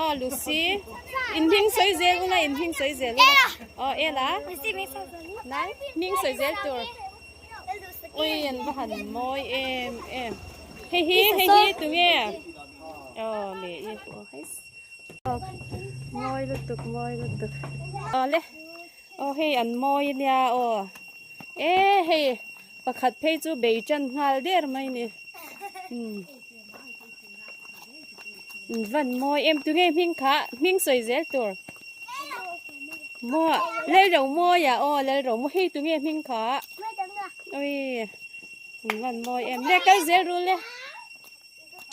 Aw Lucy in hming sawi zel ula in hming sawi zel ula aw Ela nang hming sawi zel tur ui an va han mawi em em hei hi hei hi tunge aw le i aw hei mawi lutuk mawi lutuk aw le aw hei an mawi ania aw e hei pakhat phei chu bei tan nghal der mai ni umm van mawi em tunge hming kha hming sawi zel tur maw lalro mawi ah aw lalro mawi hei tunge hming kha ui van mawi em le kal zel ru le.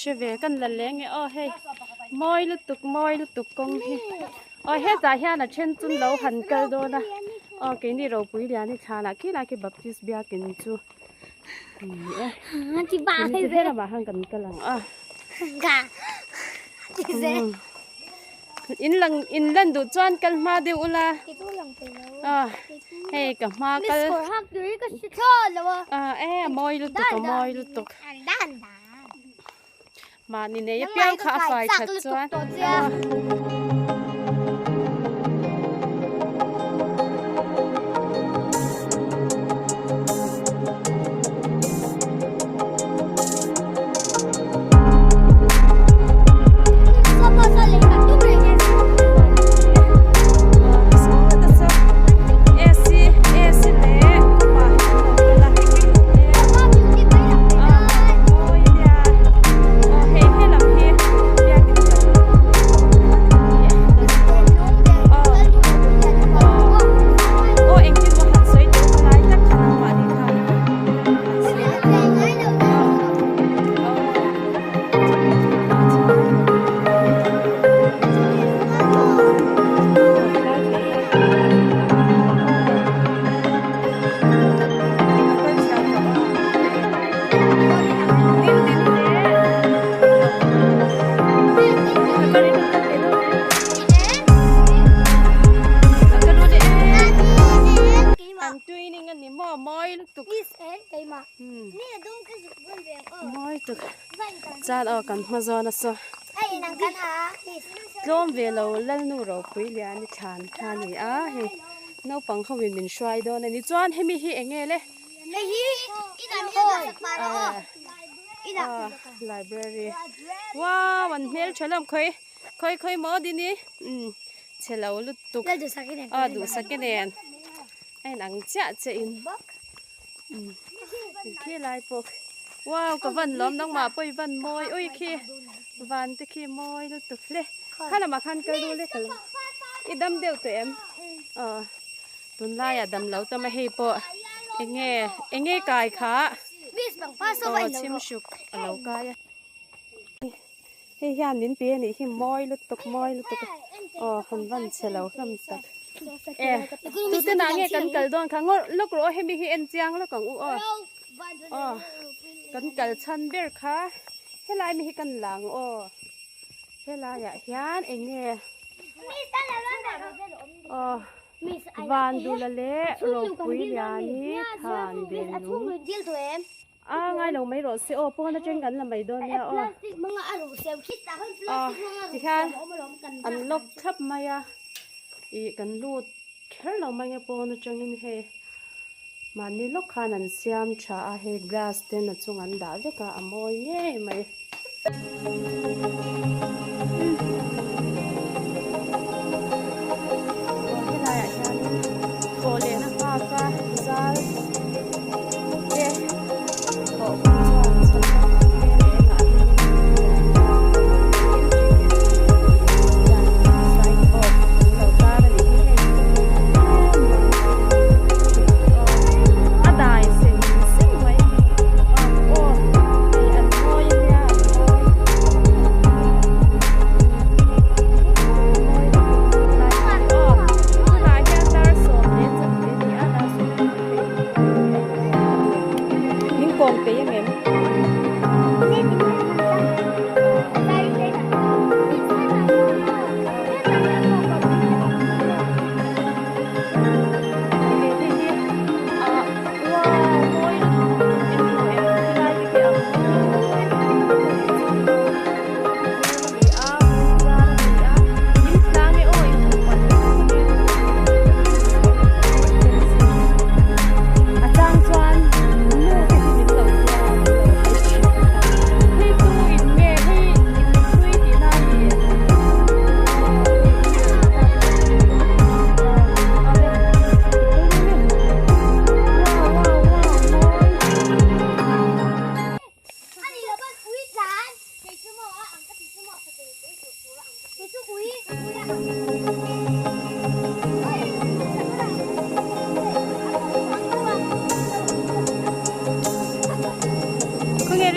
Hre ve kan la leng e aw hei mawi lutuk mawi lutuk kawng hi aw hetah hian a then chu lo han kal dawn a aw keini ropui lian hi thlanah khi lai khi baptist biakin chu ni e keini chu helamah khan kan kal ang a in lang in lan duh chuan kal hma deuh ula aw hei ka hma kal e mawi lutuk a mawi lutuk. Mahni nei apiang kha a fai that chuan An tuining a ni maw mawi lutuk mawi tuk chuan aw kan hma zawn a saw tlawm ve lo lalnu ropui lian i thlan kha a ni a hei naupang ho in min hruai dawn a ni chuan hemi hi eng nge le library wow an hmel tha hlawm khawi khawi khawi maw dini umm chhe lo lutuk aw duhsaki nen a inang chiah chiah in umm khi lai pawh wow ka van lawm nangmah pawh i van mawi ui khi van te khi mawi lutuk hle kha lamah khan kal ru lek alo i dam deuh tawh em aw tunlaiah dam lo tam a hei pawh eng nge eng nge kai kha aw chhimhruk a lo kai a hei hian min pe a nih hi mawi lutuk mawi lutuk aw han van chhe lo hlawm tak e tute nah nge kan kal dawn kha ngawrh lawk rawh aw hemi hi en chiang lawk ang u aw aw kan kal chhan ber kha helai mi hi kan lang aw helaiah hian eng nge aw Vandula leh ropui liani than ve nung. A ngai lo mai rawh se aw pawn atang kan la mai dawn nia aw. Aw tikhian an lock thlap mai a ih kan lut kher lo mai nge pawn atangin hei mahni lawk khan an siam tha a hei glass ten a chung an dah vek a a mawi ngei mai. Helaiah hianin tawh lehna nghak a zal te thawh hun chuan chhan tak hmel engah hian sign board an lo tar a nih hi hei a dai seng seng mai aw hei an mawi ania an mawi mawi lutuk lai aw tunah hian dar sawm leh chak ve a ni a dar sawm leh min kawm peih ang em?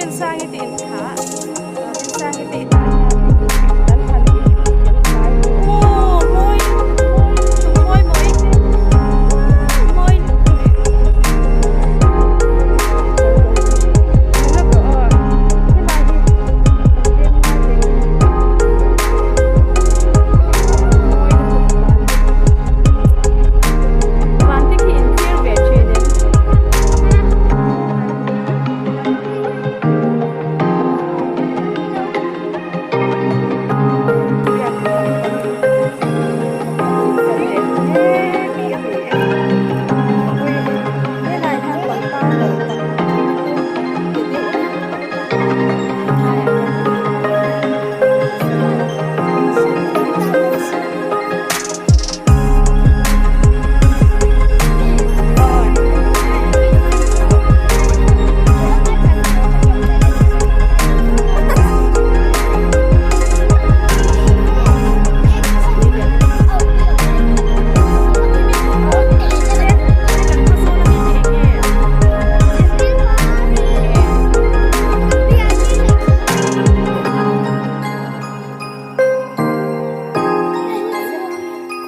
Rinsangi te in kha Rinsangi te inah hian kan han in kan kai aw mawi mawi lutuk mawi mawi te mawi lutuk helai hi kan veng ngai ve nge mawi lutuk van te khi van te khi in thlir ve thin em.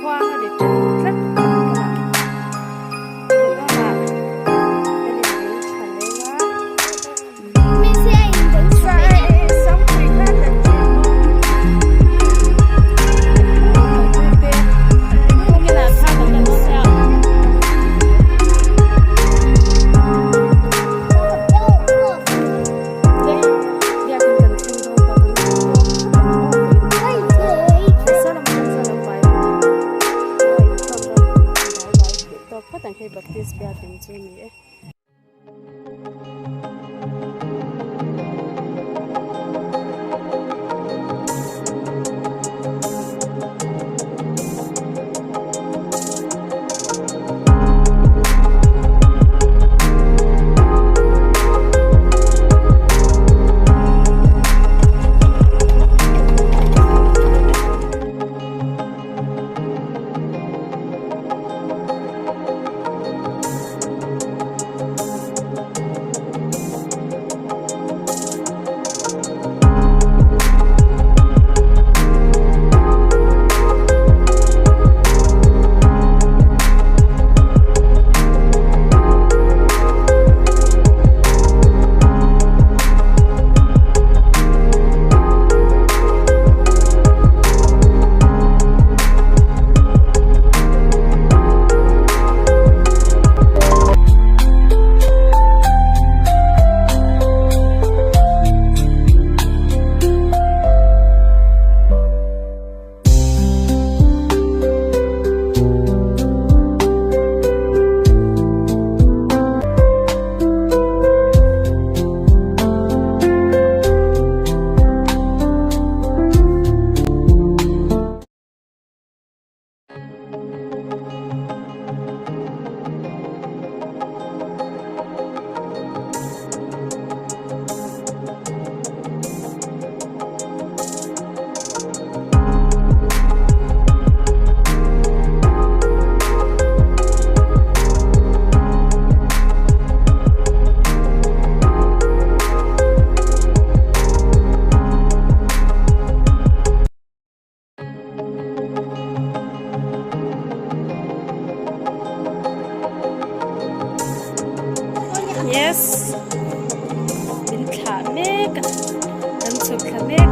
Khuang a ri tlat tlat kan kal a tuna kan in lei tha leng a. Baptist biakin chu a ni e. Yes min thlah mek a kan chhuk thla mek